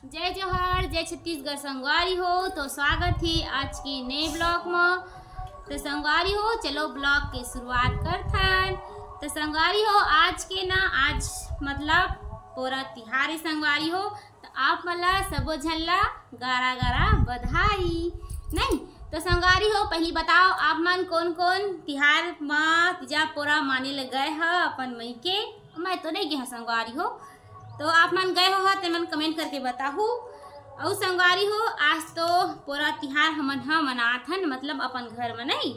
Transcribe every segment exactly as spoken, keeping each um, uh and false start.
जय जोहार, जय छत्तीसगढ़ संगवारी हो। तो स्वागत हे आज के नए vlog म। तो संगवारी हो, चलो vlog के शुरुआत करथन। तो संगवारी हो, आज के ना, आज मतलब पोरा तिहार हे संगवारी हो। तो आप मन ला सबो झन ला गारा गारा बधाई। नहीं तो संगवारी हो, पहली बताओ आप मन कौन कौन तिहार म तीजा पोरा माने ल गए ह अपन मइके? मैं तो नहीं गए ह संगवारी हो, तो आप मन गए हो ह, ते मन comment करके बताहू। अउ संगवारी हो, आज तो पोरा तिहार हमन ह मनात हन, मतलब अपन घर म नहीं,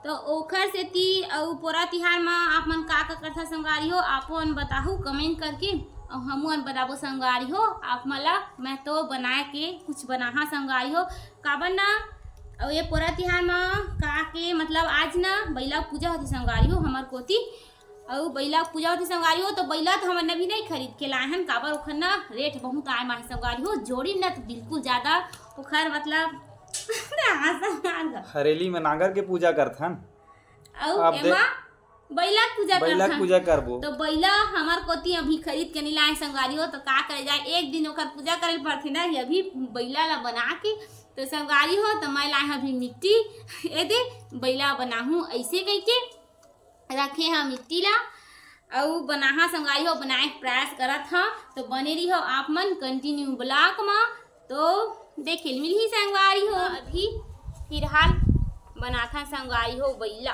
तो ओखर सेती अउ पोरा तिहार म आप मन का का करथा संगवारी हो, आपो मन बताहू comment करके, अउ हमू मन बताबो संगवारी हो आप मन ला। मैं तो बनाए के कुछ बनाहा संगवारी हो, काबर ना, अउ ये पोरा तिहार म का के मतलब आज ना बइला पूजा होथे संगवारी हो हमर कोती, अउ बइला पूजा होथे संगवारी हो, तो बइला तो हमन अभी नहीं खरीद के लाए हन, काबर ओखर ना rate बहुत आए माहे संगवारी हो, जोड़ी ना तो बिल्कुल ज्यादा ओखर मतलब हाँ, संगवारी हो। हरेली में नांगर के पूजा करथन। अउ अब दे- एमा बइला के पूजा बइला के करथन। पूजा करबो। तो बइला हमर कोती अभी खरीद के नहीं लाए संगवारी हो, तो का करे जाए, एक दिन ओकर पूजा करे पड़थे ना, ये अभी बइला ला बना के। तो संगवारी हो, तो मैं लाए हूँ अभी मिट्टी, ए दे बइला बनाहूँ ऐसे कह के रखे हा मिट्टी ला, अउ बनाहा संगवारी हो, बनाए के प्रयास करत हा। तो बने रही हो आप मन continue vlog म, तो देखे ल मिलही संगवारी हो। अभी फिलहाल बनाथन संगवारी हो बइला,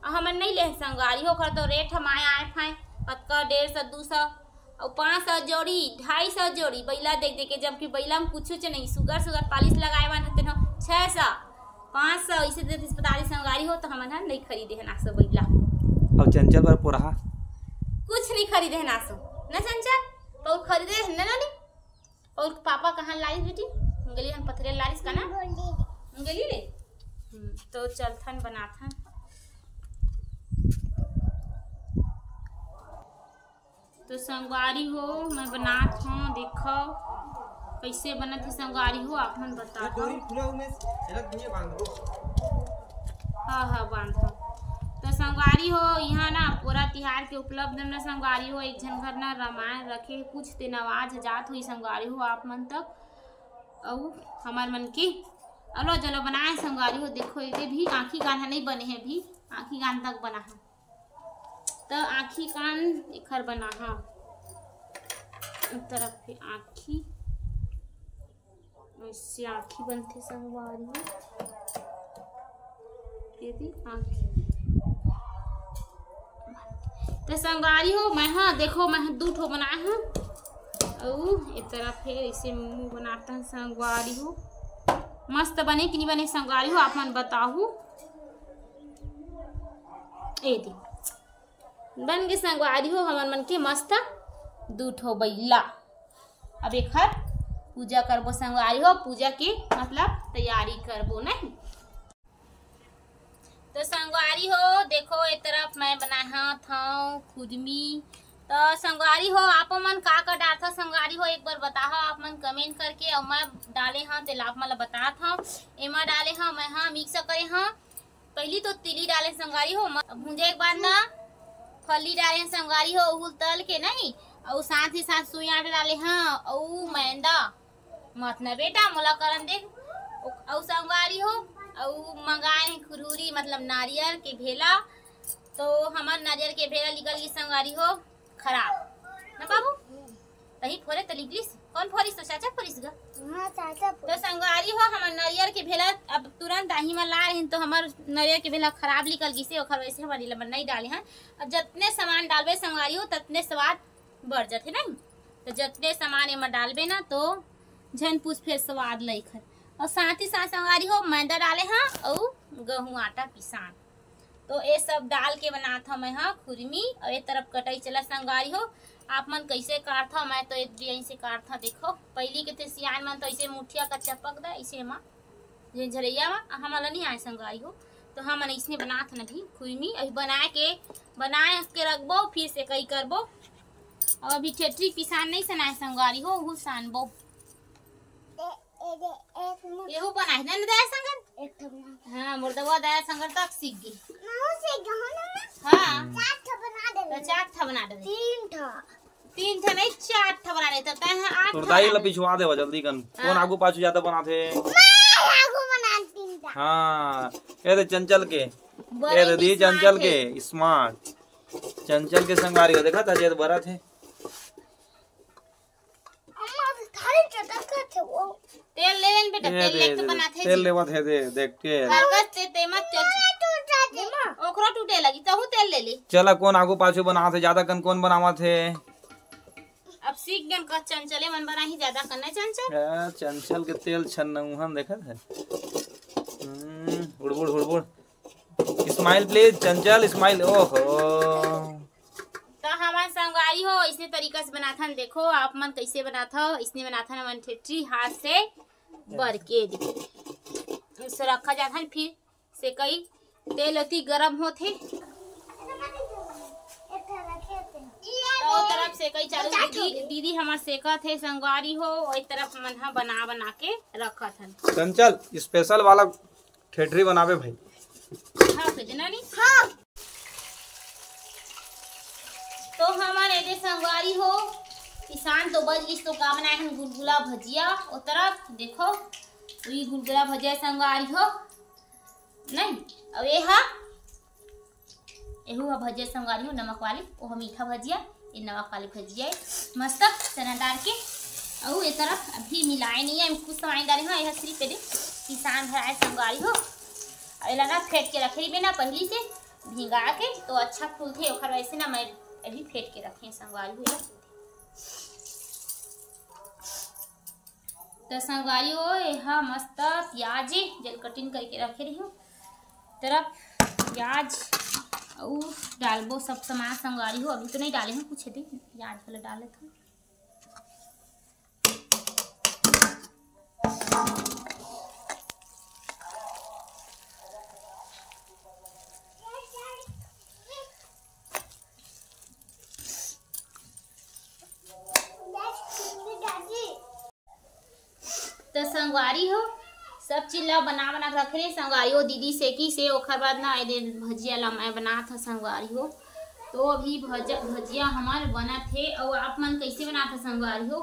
अउ हमन नहीं ले संगवारी हो, ओखर तो rate ह माय आए फाए कतका डेढ़ सौ दू सौ अउ पाँच सौ जोड़ी, ढाई सौ जोड़ी बइला देख देख के, जबकि बइला में कुछ नहीं, सुगर सुगर पालिश लगाए वाला तेन छः सौ पाँच सौ इसे देते अस्पताल संगवारी हो, तो हमन ह नहीं खरीदे हन आसो बइला। अउ चंचल बर पोरहा? कुछ नहीं खरीदे हन आसो, न चंचल? पौर खरीदे हन न, नहीं? पौर के पापा कहाँ लाइस बेटी? गली हन पथरे लाइस का ना? गली रे। हम्म, तो चलथन बनाथन। तो संगवारी हो, मैं बनात हूँ, देखो कैसे बनत हे संगवारी हो, आप मन बता दो। हाँ, हाँ, बांध हो। तो संगवारी हो, यहाँ ना पोरा तिहार के उपलब्ध में ना संगवारी हो, एक झन घर ना रामायण रखे, कुछ तेन आवाज जात होही संगवारी हो आप मन तक। अउ हमर मन के अलो जलो बनाए संगवारी हो, देखो एदे भी आँखी कान ह नहीं बने हे, अभी आँखी कान तक बना है। तो आँखी कान एखर बना हा, एक तरफ के आँखी, ऐसे आँखी बनथे संगवारी हो, ये भी आँखी। तो संगवारी हो, मैं हा देखो, मैं हा दू ठो बनाए हूँ, अउ एक तरफ हे ऐसे मुँह बनाता है संगवारी हो। मस्त बने कि नहीं बने संगवारी हो, आप मन बताहू। ए दे बन गे संगवारी हो, हमन मन के मस्त दू ठो बइला। अब एखर पूजा करबो संगवारी हो, पूजा के मतलब तैयारी करबो नहीं। तो संगवारी हो, देखो ए तरफ मैं बनाहत हूँ खुरमी। तो संगवारी हो, आप मन का का डारथा संगवारी हो, एक बार बताओ आप मन comment करके। अउ मैं डाले हूँ तेला आप मन ला बतात हूँ। एमा डाले हूँ मैं हा mix करे हूँ, पहली तो तिली डाले संगवारी हो, म-, भूंजे के बाद ना फली डाले संगवारी हो, उहुल तल के नहीं, अउ साथ ही साथ सुई आटा डाले हाँ, अउ मैदा मत ना बेटा, मोला करन दे। अउ संगवारी हो, अउ मंगाए खुरहुरी मतलब नारियल के भेला, तो हमर नारियल के भेला निकल गई संगवारी हो खराब ना बाबू। तही फोरे त निकलिस। कौन फोरिस? तो चाचा फोरिस गा। हाँ, चाचा तो फोरिस। संगवारी हो, हमर नरियर के भेला अब तुरंत आही म ला रहिन, तो हमर नरियर के भेला खराब निकल गिसे, ओखर वजह से हमर इला मन नहीं डाले हन। अब जतने सामान डालबे संगवारी हो, ततने स्वाद बढ़ जाथे नहीं। तो जतने सामान एमा डालबे ना, तो झन पूछ फेर स्वाद लइक हर। और साथ ही साथ संगवारी हो, मैदा डाले हाँ और गहूँ आटा पिसान। तो ये सब डाल के बनात हव मैं हा खुरमी। और ये तरफ कटाई चला संगवारी हो, आप मन कैसे काटथव, मैं तो एक डिजाइन से काटथव। देखो, पहली के थे सियान मन तो ऐसे मुठिया का चपक दा, ऐसे मा, जे झरैया मा, हमन ला नहीं आए संगवारी हो, तो हमन इसने बनात हन अभी खुरमी। अभी बनाए के, बनाए के रखबो, फिर से कई करबो। और अभी ठेठरी पिसान नहीं सनाए संगवारी हो, उहू सानबो। ए, ए, दे, एक मिनट। एहू बनाए ना, ना दया संगन? एक ठो बना। हाँ, मोर दवा दया संगन तक सीख गई। मैं सीख गई हूँ ना मैं। हाँ। चार ठो बना दे। तो चार ठो बना दे। तीन ठो। तीन ठन नहीं, चार ठन बना लेता, तैं ह आठ तोर ठन दाई ला बना। पिछवा देवा जल्दी कन। हाँ। कोन आगू पाछू ज्यादा बनाथे? मैं आगू बना तीन ठन। हाँ, ये दे चंचल के। बड़े ये दे दी smart चंचल हे। के, smart। चंचल के संगवारी हो, देखा था, जे बरत हे। अम्मा, थारी चटक करथे वो। तेल ले लेन बेटा, ये तेल दे, लेके दे, दे। बनाथे तेल जी। लेवत हे, दे, देख के। कागज से ते मत चल। टूट जाथे। ओकरो टूटे लगी, तहू तेल ले ले। चला, कोन आगू पाछू बनावत हे, ज्यादा कन कोन बनावत हे? अब सीख गेन का चंचले मन बनाही ज्यादा कन, नहीं चंचल? हाँ, चंचल के तेल छन्ना उहन देखत हे। हम्म, हुड़बुड़, हुड़बुड़। Smile please, Chanchal, smile। ओहो। तो हमन संगवारी हो, इसने तरीका से बनाथन। देखो, आप मन कैसे बनाथव, इसने बनाथन हमन ठेठरी हाथ से बर के। इसे रखा जाथन, फिर सेकई तेल अति गरम होथे। तो ओ तरफ सेकई चालू, दीदी, दीदी हमर सेकत हे संगवारी हो, ओई तरफ हमन ह बना, बना के रखत हन। चंचल, special वाला ठेठरी बनाबे भाई। हाँ, भेजना नहीं। हाँ। तो हमन एदे संगवारी हो, पिसान तो बज गिस, तो का बनाए हन गुलगुला भजिया। ओ तरफ देखो, वही गुलगुला भजिया संगवारी हो, नहीं, अब ये हा, एहू हा भजिया संगवारी हो, नमक वाली, वो हा मीठा भजिया, ये नमक वाली भजिया है, मस्त चना डाल के। अउ ये तरफ अभी मिलाए नहीं है, हम कुछ सामान डाले हैं, यह सिर्फ ये पिसान भराए संगवारी हो। अब एला ना फेंट के रखे रहिबे ना पहली से, भिंगा के, तो अच्छा फूलथे, ओखर वजह से ना मैं अभी फेंट के रखे संगवारी हो। तो संगवारी हो, एहा मस्त प्याज जेल cutting करके रखे रही हूँ, तरफ प्याज अउ डालबो सब सामान संगवारी हो। अभी तो नहीं डाले हूँ, कुछ दिन प्याज वाला डाले था। तो संगवारी हो, सब चीज ला बना, बना के रखे रहे संगवारी हो। दीदी सेकिस हे, ओखर बाद ना एदे भजिया ला मैं बनात हव संगवारी हो। तो अभी भज-, भजिया हमर बनत हे, अउ आप मन कैसे बनात हव संगवारी हो?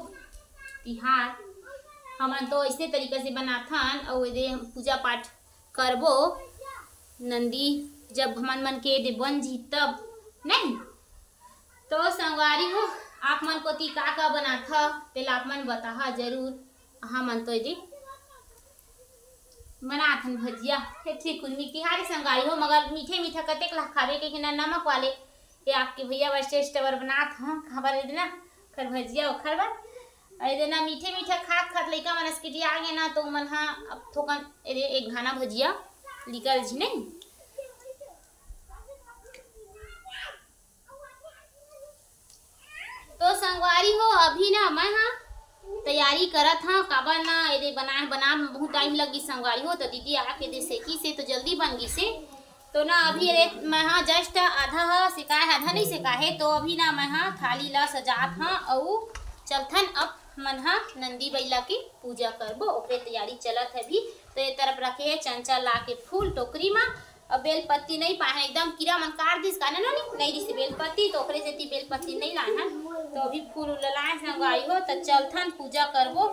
तिहार हमन तो ऐसे तरीका से बनाथन, अउ एदे पूजा पाठ करबो नंदी, जब हमन मन के एदे बन जी तब, नहीं? तो संगवारी हो, आप मन कोती का का बनाथा, तेला आप मन बताहा जरूर। हमन तो एदे बनाथन भजिया, हे ठीक कुन तिहारी संगवारी हो, मगर मीठे मीठा कतेक ला खाबे के ना नमक वाले। ये आपके भैया बस टेस्ट बर बनात हन, काबर एदे ना खर भजिया ओखर बर। अउ एदे ना मीठे मीठा खात खात लइका मन स्किटी आ गए ना, तो मन हा अब थोकन एदे एक घाना भजिया निकल जी नहीं। तो संगवारी हो, अभी ना मैं हा तैयारी करत हव, काबर ना एदे बनाए, बनाए में बहुत टाइम लग गिस संगवारी हो। तो दीदी आके एदे सेकिस हे तो जल्दी बन गिस हे। तो ना अभी एदे मैं हा just आधा हा सेकाए, आधा नहीं सेकाए हे। तो अभी ना मैं हा थाली ला सजात हव अउ चलथन अब मन हा नंदी बइला के पूजा करबो, ओकरे तैयारी चलत हे अभी। तो ये तरफ रखे हे चंचा ला के फूल टोकरी मा। अब बेल पत्ती नहीं पाए हन, एकदम कीरा मन काट दिस का ना नोनी, नहीं रिस बेल पत्ती, तो ओकरे सेती बेल पत्ती नहीं लाए हन। तो अभी फूल उल लाए संगवारी हो, तो चलथन पूजा करबो।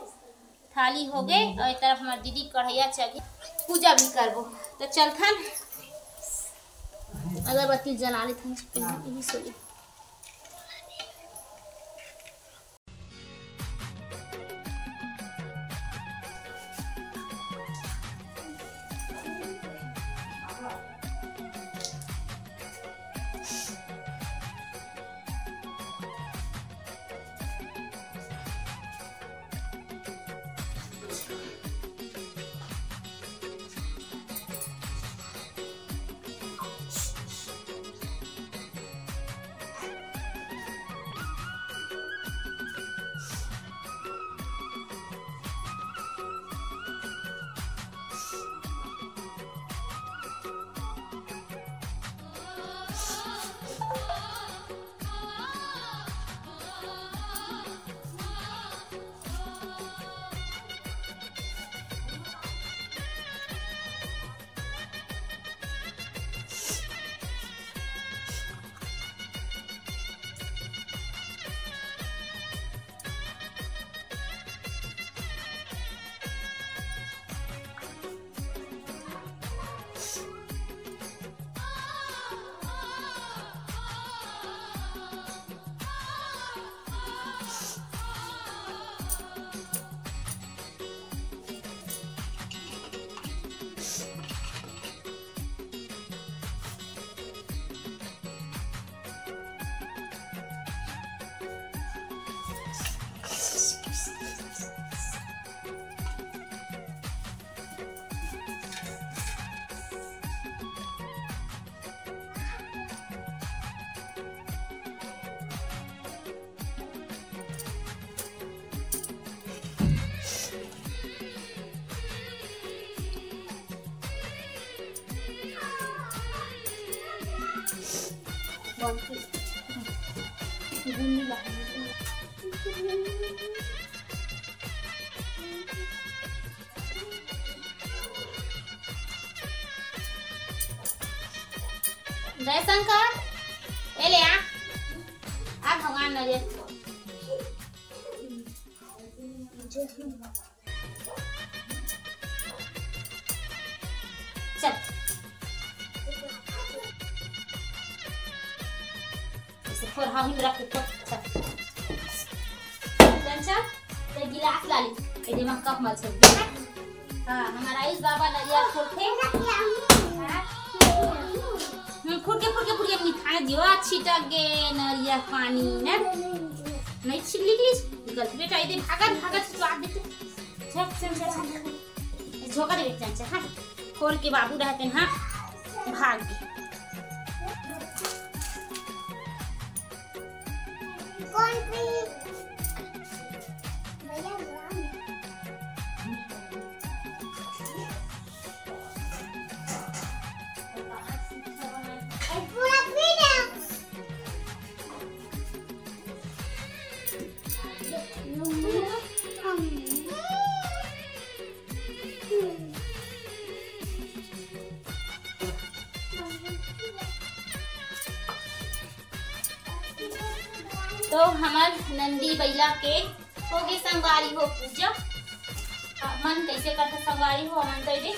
थाली हो गए अउ ये तरफ हमार दीदी कढ़ैया चढ़ी, पूजा भी करबो। तो चलथन अगरबत्ती जला लेथन पहले, यही से। जय शंकर, ए ले आ, आ भगवान नरियर। चल। इसे फोर, हाँ, हिम रख के फोर। चल। चंचल, ते गिलास ला ली। ए दे, मैं कप मल छे। हाँ, हमारा आयुष बाबा नरिया फोड़थे। हाँ। हम्म, फुट के, फुट के, फुट के मिठाई दियो। आ, छिटक गे नरिया पानी, ना? नहीं छिटक ली, निकल। बेटा, ए दे, भागत, भागत, स्वाद देते। चल, चल, चल, चल। झोंका दे बेटा, चल, हाँ। खोल के बाबू रहते हैं, हाँ। भाग गए। कौन सी? भैया, पूरा पी ले। तो हमर नंदी बइला के होगे संगवारी हो पूजा। हमन कइसे करथे संगवारी हो, हमन तो एदे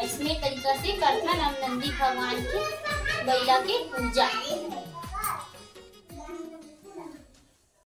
अइसने तरीका से करथन हम नंदी भगवान के बइला के पूजा।